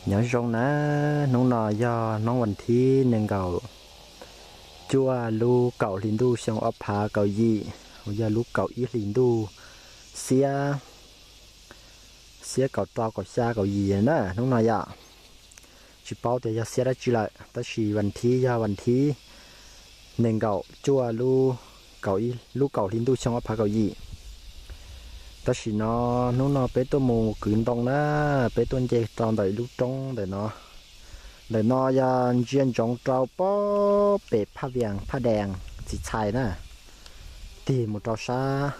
Nyob zoo na, hnub no yog hnub vas thib nees nkaum cuaj lub kaum hli ntuj xyoo ob phav kaum yim, uas yog lub kaum ib hlis ntuj xiab, xiab kaum rau kaum xya kaum yim na hnub no yom. Tsis paub tias yog xiab dab tsi lawm, tab sis vas thib yog vas thib nees nkaum cuaj lub kaum hli ntuj xyoo ob phav kaum yim. Tam sim no, hnub no peb tuaj mus kwv ntoo na, peb tuaj nce rau ntawm ib lub roob ntawm no. Ntawm no yog ntsia ntsoov rau pob pem Phaj Vias Phaj Dees Txiv Txhais na, tig mus rau sab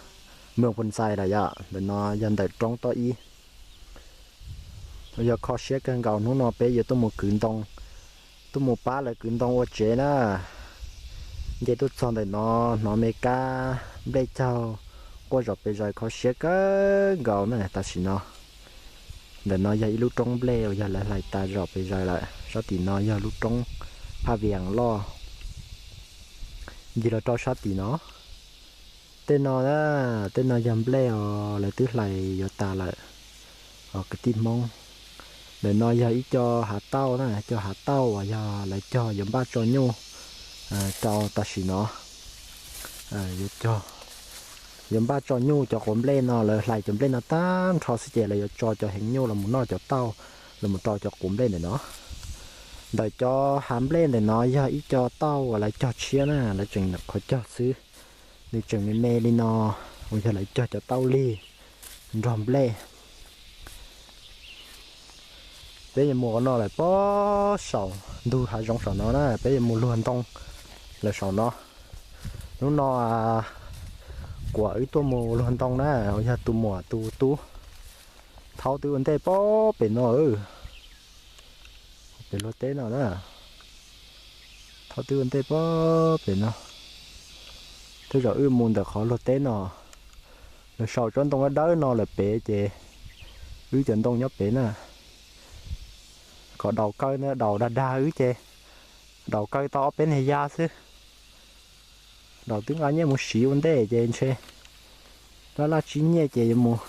Moos Pus Ntxais lawm yom. Ntawm no yog ntawm roob toj ib. Yog kho siab kawg nkaus, hnub no peb yuav tuaj mus kwv ntoo, tuaj mus pab lawv kwv ntoo ua tsev na. Nce tuaj txog ntawm no, hnov me kab nplej caug quaj zom pes zaws, kho siab kawg nkaus na tam sim no. Ntawm no yog ib lub roob nplej uas yog lawv hlais tas zom pes zaws lawm. Sab tim no yog lub roob Phaj Vias loj, ncig los rau sab tim no. Tej no, tej no yog nplej os, lawv twb hlais yuav tas lawm os kwv tij Hmoob. Ntawm no yog ib co hav tauj na, co hav tauj uas yog lawv cog yuav npaj tso nyuj rau tam sim no. Yuav npaj tso nyuj, cov quav nplej no lawv hlais cov nplej no tag nrho xwb ces lawv yuav tso cov heev nyuj los mus noj cov tauj, los mus rau cov quav nplej ntawm no. Ntawm cov hav nplej ntawm no yog ib co tauj uas lawv cog tshiab na, lawv tseem nyuam qhuav cog xwb. Nws tseem me me li no, uas yog lawv cog cov tauj lig nrog nplej. Peb yuav mus ua no lawm pob saum ntug hav zoov saum no na, peb yuav mus luag ntoo lawm saum no. Hnub no kuam wb tuaj mus luag ntoo na, uas yog tus muam tus tub. Thaub twb ua ntej pob pem no, pem luag teb no na. Thaub twb ua ntej pob pem no. Tej zaum wb mus ntawm qhov luag teb no, lawv sau tsob ntoo dawb dawb no lawm pem ces wb cov ntoo nyob pem na. Kom daus kaw na, daus dag dag wb ces daus kaw tau ob peb niag ya xwb. Daus twb nqa nyiaj mus siv ua ntej ces ntshe laj laj tsis nyiaj ces yuav mus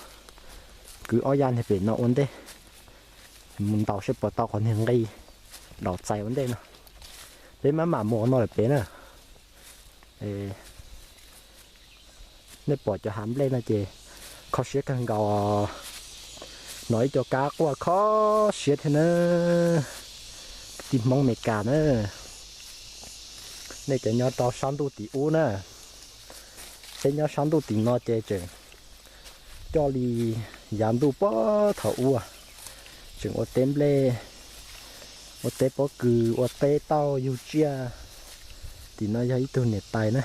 kwv ob ya niag pem no ua ntej, mus ntaus seb puas tau qhov niag nqi daus txais ua ntej no. Peb maj mam mus ua no lawm pem na. Nej pom cov hav nplej no ces kho siab kawg nkaus. Hnov ib co kab quaj kho siab thiab na. Kwv tij Hmoob Amelikas na, nej cov nyob rau sab ntuj tim ub na, peb nyob sab ntuj tim no ces tseem coj li yav ntuj puag thaum ub, tseem ua teb nplej, ua teb pob kws, ua teb tauj yug tsiaj. Tim no yog ib tug niam tais na,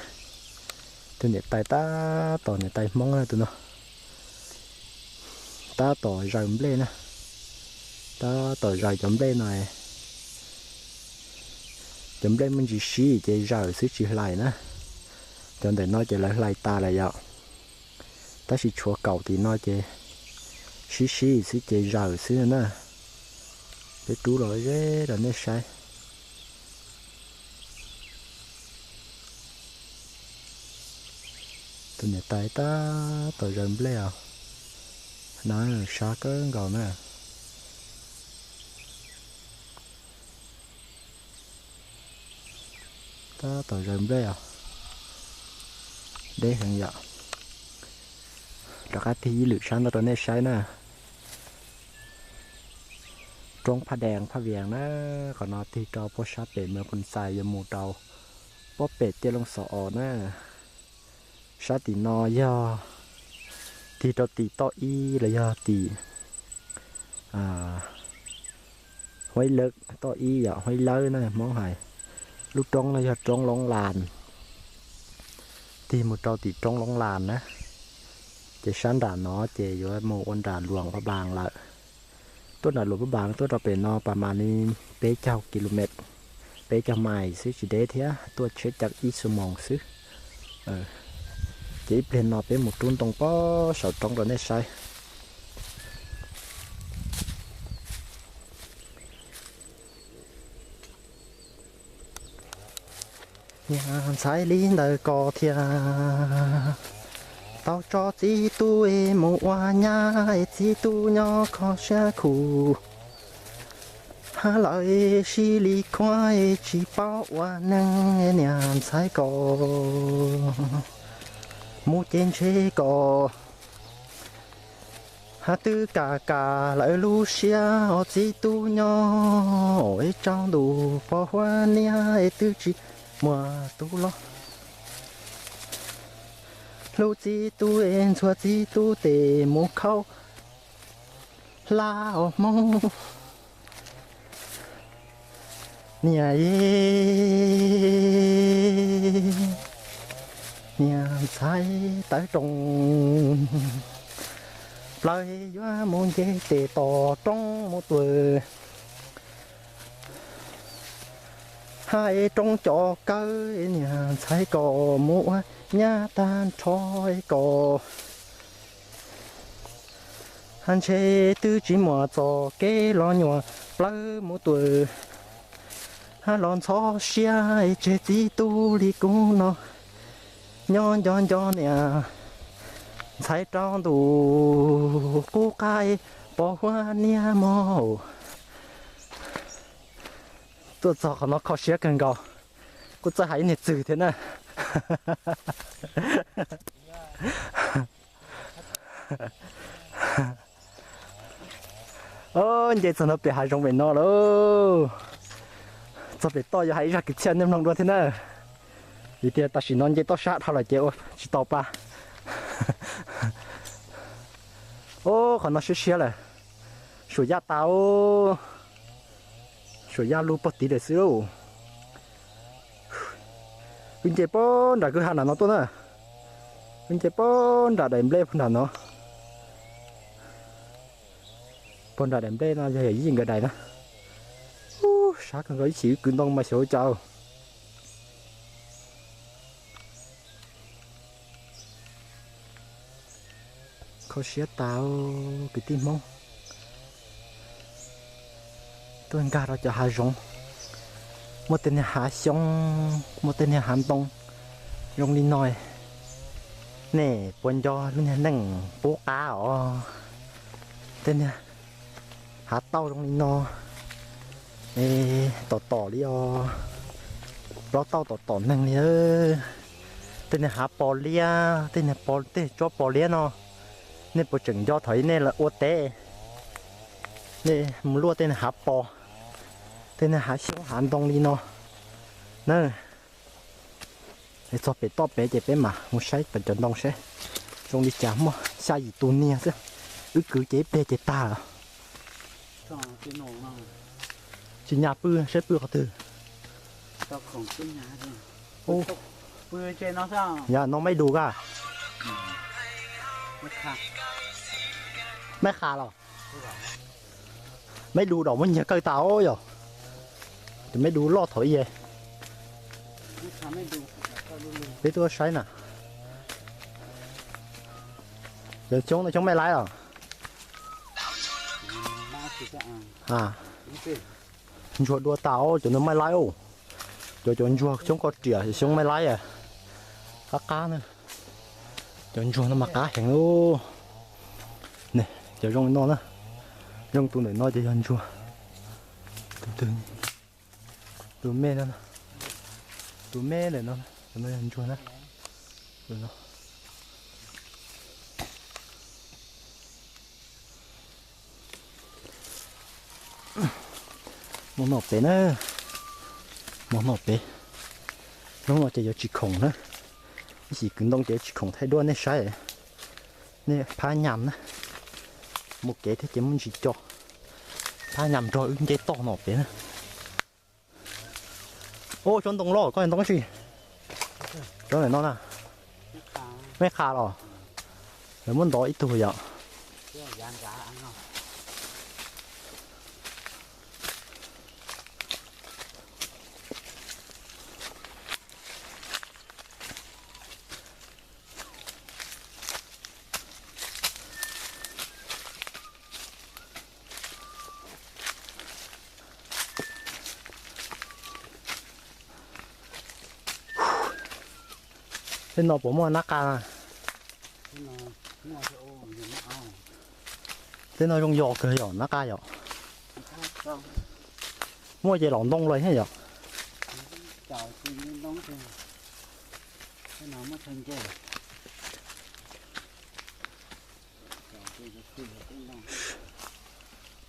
tus niam tais tab tom, niam tais Hmoob na tus no, tab tom zaws nplej na, tab tom zaws cov nplej no. Cov nplej muaj ntsis sib ces zaws xwb tsis hlais na. Cov ntawm no ces lawv hlais tas lawm yom, tab sis tshuav kaum tim no ces sib sib xwb ces zaws xwb na. Peb rub los ze rau nej saib. Tus niam tais tab tom zaws nplej os. No sab kawg nkaus na. Tab tom zaws nplej os. Deb heev yom. Rov qab tig ib lwm sab no rau nej saib na. Roob Phaj Dees Phaj Vias na, qhov no tig rau puag sab pem Moos Pus Ntxais yuav mus rau puag pem Tiaj Looj Xov Os na. Sab tim no yog tig rau tim toj ib los yog tim Huaib Lawb, toj ib yom, Huaib Lawb na Hmoob hais. Lub roob no yog roob Loob Las, tig mus rau tim roob Loob Las na. Ces sab nram no ces yuav mus ua nram Luam Phaj Npas lawm. Tuaj nram Luam Phaj Npas tuaj rau pem no pas mas li peb caug ki lu mev, peb caug mais xwb tsis deb thiab, tuaj tsheb cav ib xuab moos xwb. Ces ib pliag no peb mus rub ntoo pob saum roob rau nej saib. Ntxhais li ntawd ko thiab, tau tso txiv tub es mus ua nyab es txiv tub nyob kho siab khuv. Hab lawv sib li khuab tsis paub ua neeg, niam ntxhais kom mus ces ntshe kom hab twb kam kam lawv lub siab os txiv tub nyob es tsaus ntuj pos huab niab es twb tsis muaj tus los hlub txiv tub es ntxhua txiv tub tes mus khaub hlab os Hmoob. Niam, niam ntxhais tawv roos plaws yuav mus nce tes tos roob mus tus hab es roob cov kawg, niam ntxhais kom mus ua nyab tag nrho es kom hab ntshe twb tsis muaj txoj kev los nyuam plawv mus tus hab los ntxhov siab es tseg txiv tub li kuv no nyob nco nco niam ntxhais rau ntuj qub qab pos huab niab mog. Tuaj txog qhov no kho siab kawg nkaus, kuj txawj hais ib niag txwg thiab na. Nce txog no pem hav zoov pem no lauj. Txog pem toj yuav hais ib zaj kwv txhiaj nej mloog dua thiab na. Vim tias tam sim no nce toj sab dhau lawm ces ua tsis tau pa. Ob, qhov no siab siab lawm. Suam yaj tas, suam yaj lug pog tid lawm xwb lauj. Wb nce puag nram kwj ha nram no tuaj na. Wb nce puag nram daim nplej puag nram no. Puag nram daim nplej no yog yawm yij nkawd daim na. Sab kawg nkaus, ib chim wb kwv ntoo mas xyov ua cas. Kho siab tas kwv tij Hmoob. Tuaj nkag rau cov hav zoov, muaj tej niag hav xyoob, muaj tej niag hav ntoo zoo li no. Nej puas nco lub niag neej pub qab os? Tej niag hav tauj zoo li no, tom tom li os, plaub tauj tom tom neeg li. Tej niag hav pos liab, tej niag, tej tsob pos liab no, nej puas tseem nco thaum nej ua teb, nej mus luaj tej niag hav pos, tej niag hav xyoob hav ntoo li no na. Es txog pem toj pem ces peb mam mus saib pem cov ntoo seb zoo li cas, muaj xya yim tus niag xwb, wb kwv ces ib pliag ces tag lawm. Tsis nyas pw, saib pw qhov twg. Yog no maiv dus ka. Maiv qha los? Maiv dus dom muab nyiag kawg tas os yog. Tus maiv dus loj thaum ub. Peb tuaj saib na. Cov xyoob no xyoob maiv laib los? Ntsuag dua tas os, cov no maiv laib os. Cov, cov ntsuag xyoob koj riam xyoob maiv laib. Qab qab na. Cov ntsuag no mas qab heev. Cov zoo li no na. Zoo tus ntawm no ces yog ntsuag. Tus, tus me no, tus me ntawm no, tus no yog ntsuag na. Mus noj pem na, mus noj pem. Hnub no ces yuav tsis khoom na, ib chim kwv ntoo ces yuav tsis khoom thaij duab nej saib. Nej phab nyas na, mus kev thiab ces muaj ntsis co, phab nyas nrog wb nce toj no pem na. Ub, tsob ntoo loj koj ntoo dab tsi? Tsob ntawm no na. Maiv qha los? Lawv muab ntov ib tug yom. Tej no puas muaj nab qa? Tej no zoo yos kawg yom, nab qa yom. Muaj ces laus ntoo los thiab yom.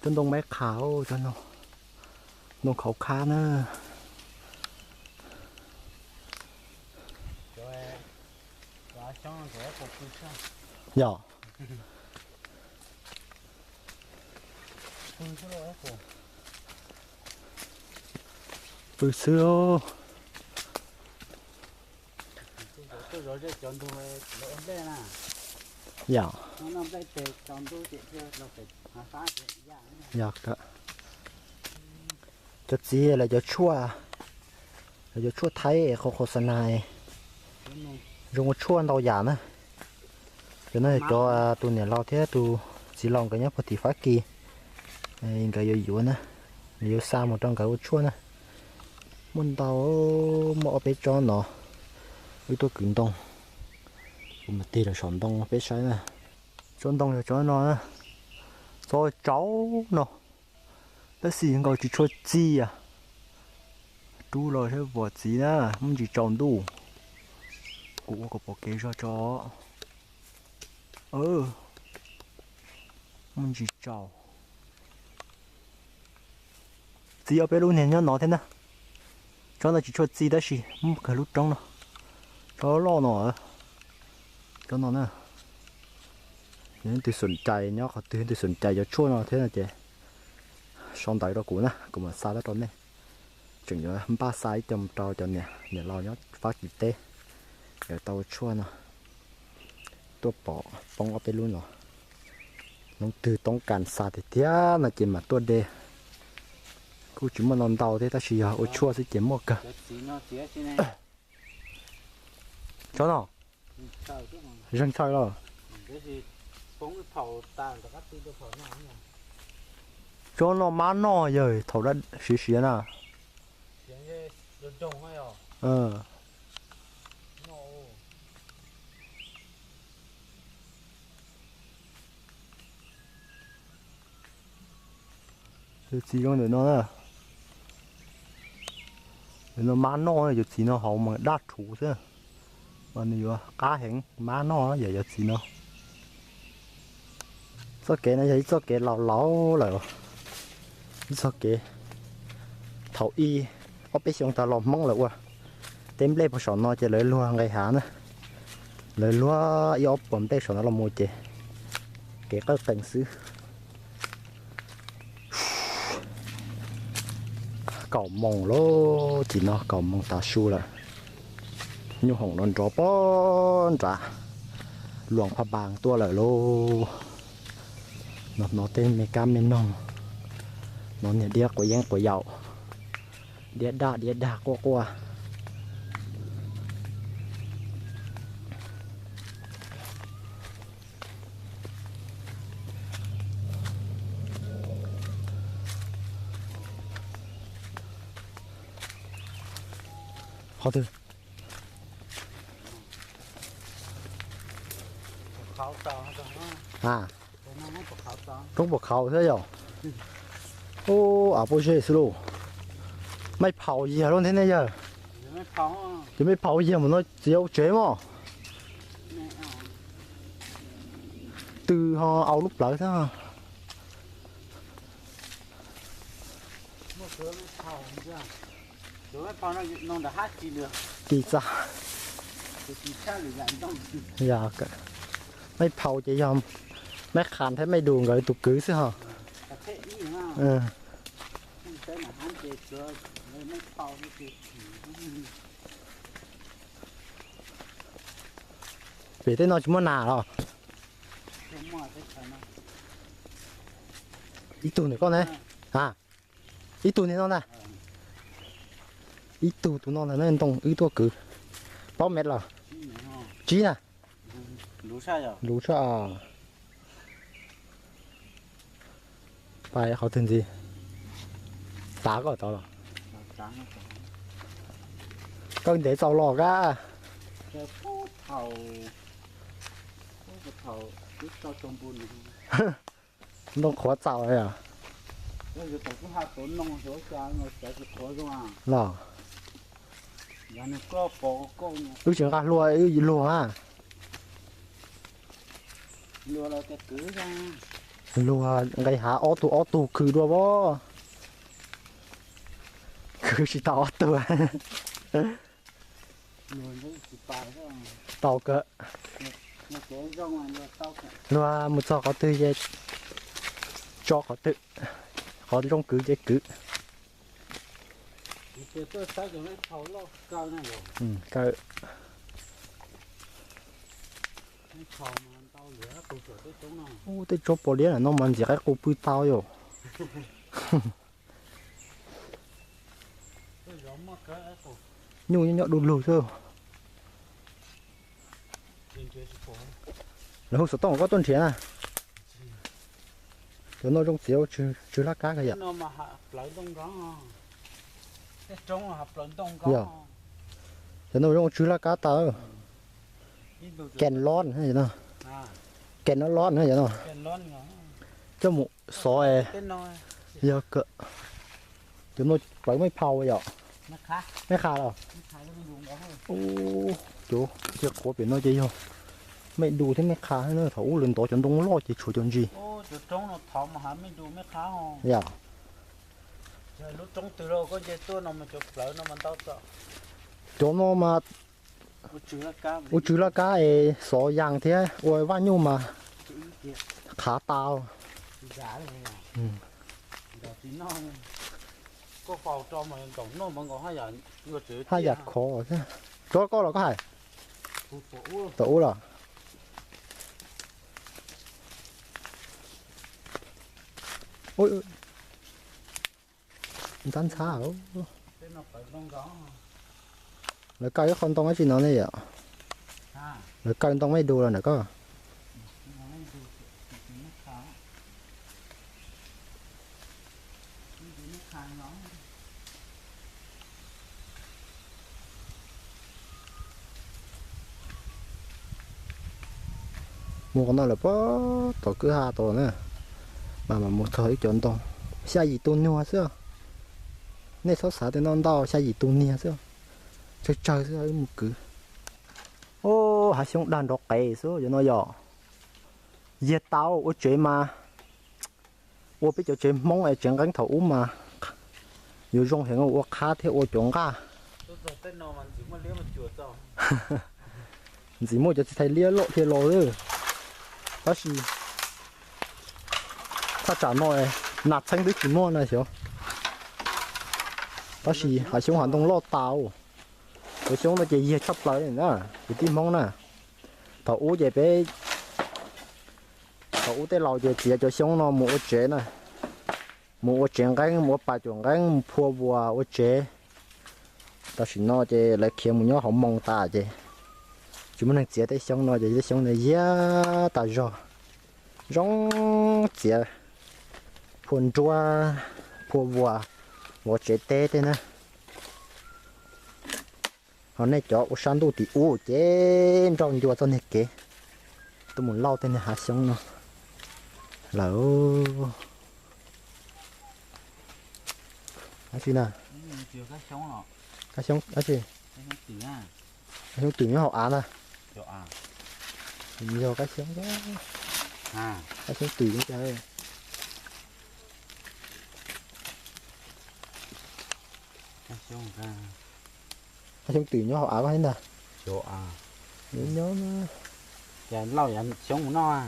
Cov ntoo maib qha, cov ntoo khauv khab na. Yog. Pw xwb. Yog. Yog. Cov txiv lawv cov tshuaj, lawv cov tshuaj thaib qhov qhov xa nais zoo ua tshuaj ntau yam na. Cov no cov tus niam laus thiab tus txiv laus nkawd nyob puag tim Fab Kis, nkawd yuav yuav na, nws yuav xa mus rau nkawd ua tshuaj na. Muaj ntau, muaj ob peb tsob no, wb tuaj kwv ntoo, kuv mam tig los saum ntoo peb saib na. Tsob ntoo yog tsob no, txog tsaus no, tab sis nkaus tsis tshua txi. Rub los saib vom txiv na, muaj ntsis tsaus ntuj. Kuv ua kom pom kev zog tso. Muaj ntsis tsaus. Txiv ob peb lub niag nyob no thiab na. Tsob no tsis tshua txi tab sis muaj kawg lub roob no. Tsob loj no, tsob no na. Yog leej twg xom cai nyob qhov twg, leej twg xom cai cov tshuaj no thiab no ces sau ntawv rau kuv na, kuv mam xa tuaj rau nej. Tseem yuav npaj xa ib co mus rau cov niam, niam laus nyob Fab Kis teb, nkawd tau ua tshuaj no. Tuaj pom poob ob peb lub no. Hnub twg toob kas xa tiag tiag no ces mam tuaj de. Kuj tsis muaj no ntau thiab tab sis yog ua tshuaj xwb ces muaj kawg. Tsob no, zeeg tshaj los. Tsob no mab noj yawg, thaum dab siav siav na. Yawg txiv zoo ntawm no na. Ntawm no mab noj, yawg txiv no hauv mas daj rhuv xwb, mas nws yuav qab heev, mab noj yawg txiv no. Txoj kev no yog ib txoj kev laus laus lawm, ib txoj kev thaum ub ob peb xyoo tag los Hmoob lawv ua teb nplej puag saum no ces lawv luag nqe hav na, lawv luag ib ob puas nplej saum no los mus ces kev qawj qees xwb. Kaum moos lauj, tim no kaum moos tav su lawm. Nyuj hoom no nrov pog nrad, luam phaj npas tuaj lawm lauj. No hnov tej me kab me noog, hnov niag diab quav yeeb quav yaus, diab daj diab dag quaj quaj. Qhov twg? A, roob puas khaus thiab yom? Ub, av pob zeb xwb lauj. Mej phaus yiag lub thiab ne yawg. Ces mej phaus yiag mus no txiav ua tsev mog. Tw ho au lub plawv thiab. Kis txaj. Yog, mej phaus ces yog mej qhas thiab mej dus nkawd tus kwv xwb ho. Pem tej no tsis muaj nas los? Ib tug ntawm koj ne? A, ib tug ntawm no ntag. Ib tug tus no ntag ne, ntoo wb tuaj kwv. Plaub mev los? Tsib na. Luv tshaj. Pais qhov twg ntxiv? Tav koj tod los? Koj ntev txaus los kab. Ntoo qhuav txaus yom. Los wb tsis nqa hlua, wb luag a. Luag nqis hav ob tug ob tug khw dua as. Khw tsis tau ob tug. Tau kawg. Luag mus txog qhov twg ces tso qhov twg, qhov zoo kwv ces kwv. Kaw. Ub, tej tsob pos liab no mas ntxim qaib qus pw tau yom. Nyuj nyob nyob du lug xwb. Lawv hu xov tooj koj tuaj nrhiav na. Cov no zoo txiav ua tsw laj kab kawg yom. Yog. Cov no zoo ua tsw laj kab tau. Kem lob, kem no lob na yom no. Coj mus xov es yog kawg. Cov no plawv mej phau yom. Mej qha los? Ub, cov qhuav pem no ces yog mej du thiab mej qha na. Thaum ub lawv ntov cov ntoo loj ces tshuav cov ntsis. Yog. Cov no mas ua tsw laj kab es xov yas thiab ua vaj nyuj mas qhav tau. Haj yam khov thiab. Tsob koj los koj hais? Tom ub los? Ntxhab ntxhab. Lawv kaw ib qho ntoo dab tsi no ne yom? Lawv kaw ntoo mej du los ntawm koj? Mus qhov no lawm puag tom kwj ha tod na, mas mam mus txog ib cov ntoo. Xya yim tus niag xwb. Nej txhob xav tias no ntau, xya yim tus niag xwb. Tsawg tsawg xwb wb mus kwv. Ub, hav xyoob dag nrov qees xwb cov no yom. Yag tau ua tsev mas ua peb cov tsev Hmoob es tsev nqeeb thaum ub mas yuav zoo heev, ua qhab thiab ua cov nqaj. Ntxim muaj cov txiv thaij liab loj thiab los. Tab sis thaj tsam no nas txheeb twb tsis muaj na xyov. Tab sis hav xyoob hav ntoo loj tas. Cov xyoob no ces yag tshaj plaws na kwv tij Hmoob na. Thaum ub ces peb, thaum ub tej laus ces txiav cov xyoob no mus ua tsev na, mus ua tsev nqeeb, mus ua pas cuam nqeeb, mus phua vuas ua tsev. Tam sim no ces lawv khiav mus nyob hauv moo tas ces tsis muaj neeg txiav tej xyoob no ces tej xyoob no yag tas zog. Zoo txiav phua nruab, phua vuas, vov tsev teb tej na. Ho nej cov ua sab ntuj tim ub ces nrauj ncua txoj niag kev tuaj mus lauj tej niag hav xyoob no lawm. Dab tsi na? Kab xyoob dab tsi? Kab xyoob twm nyob hauv av na. Yog kab xyoob, kab xyoob twm. Kab xyoob twm nyob hauv av koj ntag. Nyob, nyob. Lauj yav xyoob mus noj.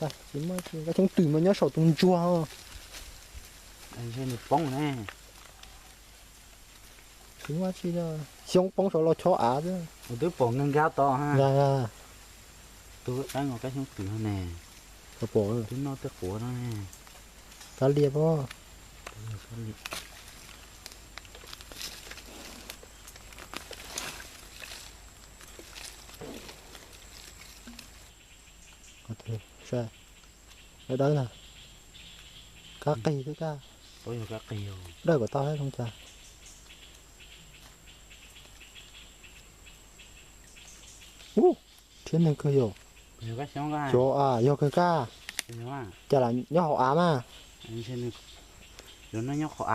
Kab xyoob twm mas nyob saum tus ntsuag. Nws poob ne. Tsis muaj dab tsi, xyoob poob saud los chob av xwb. Twb pom nkag nkag tod ha. Tus kab xyoob twm ne. Twb noj tej quav no. Kab liaj pob. Dawb dawb na. Kab qig thiab kab. Dawb kom tau zoo cas. Ub, rhiab neeg kawg yom. Cov a, yog kawg kab. Cas los nyob hauv av mas. Nyob hauv av.